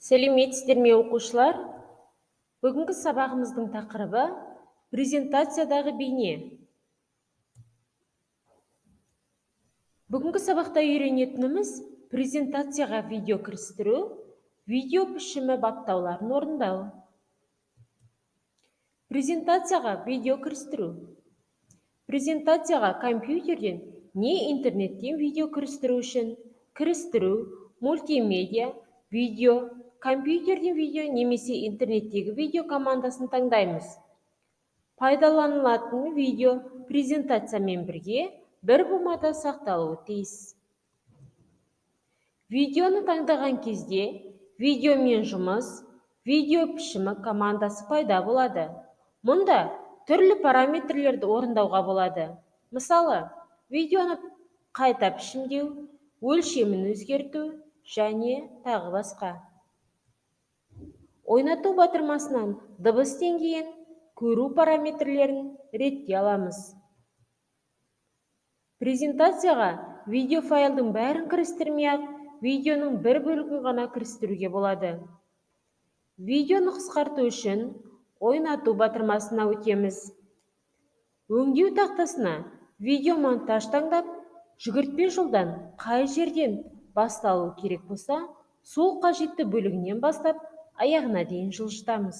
Сәлеметсіздер ме, оқушылар? Бүгінгі сабағымыздың тақырыбы презентациядағы бейне. Бүгінгі сабақта үйренетініміз презентацияға видео кірістіру, видео пішімі баптауларын орындау. Презентацияға видео кірістіру. Презентацияға компьютерден не интернеттен видео кірістіру үшін кірістіру, мультимедиа, видео, компьютерден видео немесе интернеттегі видео командасын таңдаймыз. Пайдаланылатын видео презентациямен бірге бір бумада сақталуы тиіс. Видеоны таңдаған кезде видеомен жұмыс, видео пішімі командасы пайда болады. Мұнда түрлі параметрлерді орындауға болады. Мысалы, видеоны қайта пішімдеу, өлшемін өзгерту және тағы басқа. Ойнату батырмасынан дыбыс деңгейін, көру параметрлерін реттей аламыз. Презентацияға видеофайлдың бәрін кірістірмей-ақ, видеоның бір бөлігін ғана кірістіруге болады. Видеоны қысқарту үшін ойнату батырмасына өтеміз. Өңдеу тақтасына видеомонтаж таңдап, жүгіртпе жолдан қай жерден басталуы керек болса, сол қажетті бөлігінен бастап аяғына дейін жылжытамыз.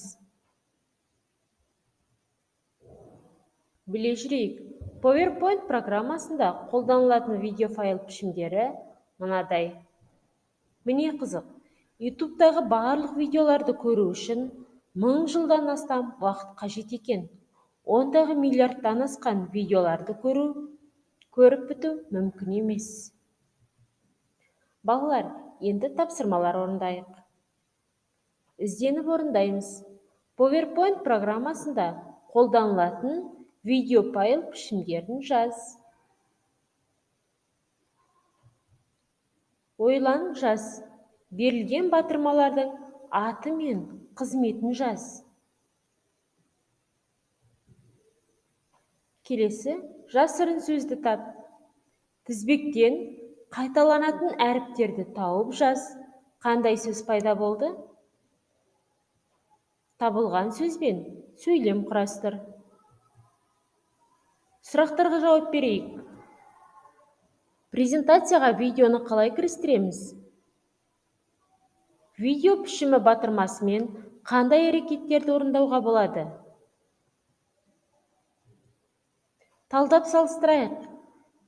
Біле жүрейік, PowerPoint программасында қолданылатын видеофайл пішімдері мынадай. Міне қызық, YouTube'тағы барлық видеоларды көру үшін 1000 жылдан астам уақыт қажет екен. Ондағы миллиардтан асқан видеоларды көріп біту мүмкін емес. Балалар, енді тапсырмалар орындайық. Ізденіп орындаймыз. PowerPoint программасында қолданылатын видеофайл пішімдерін жаз. Ойлан, жаз. Берілген батырмалардың аты мен қызметін жаз. Келесі жасырын сөзді тап. Тізбектен қайталанатын әріптерді тауып жаз. Қандай сөз пайда болды? Табылған сөзбен сөйлем құрастыр. Сұрақтарға жауап берейік. Презентацияға видеоны қалай кірістіреміз? Видео пішімі батырмасымен қандай әрекеттерді орындауға болады? Талдап салыстырайық.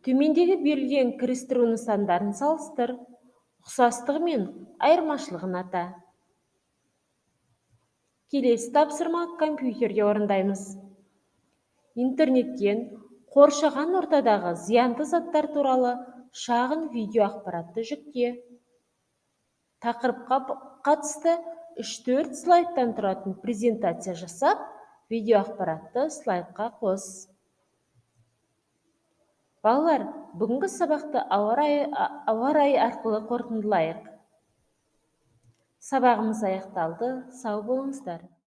Төмендегі берілген кірістіру нысандарын салыстыр. Ұқсастығы мен айырмашылығын ата. Келесі тапсырма компьютерде орындаймыз. Интернеттен қоршаған ортадағы зиянды заттар туралы шағын видео ақпаратты жүкте. Тақырыпқа қатысты 3-4 слайдтан тұратын презентация жасап, видео ақпаратты слайдқа қос. Балалар, бүгінгі сабақты ауа райы арқылы қорытындылайық. Сабағымыз аяқталды. Сау болыңыздар.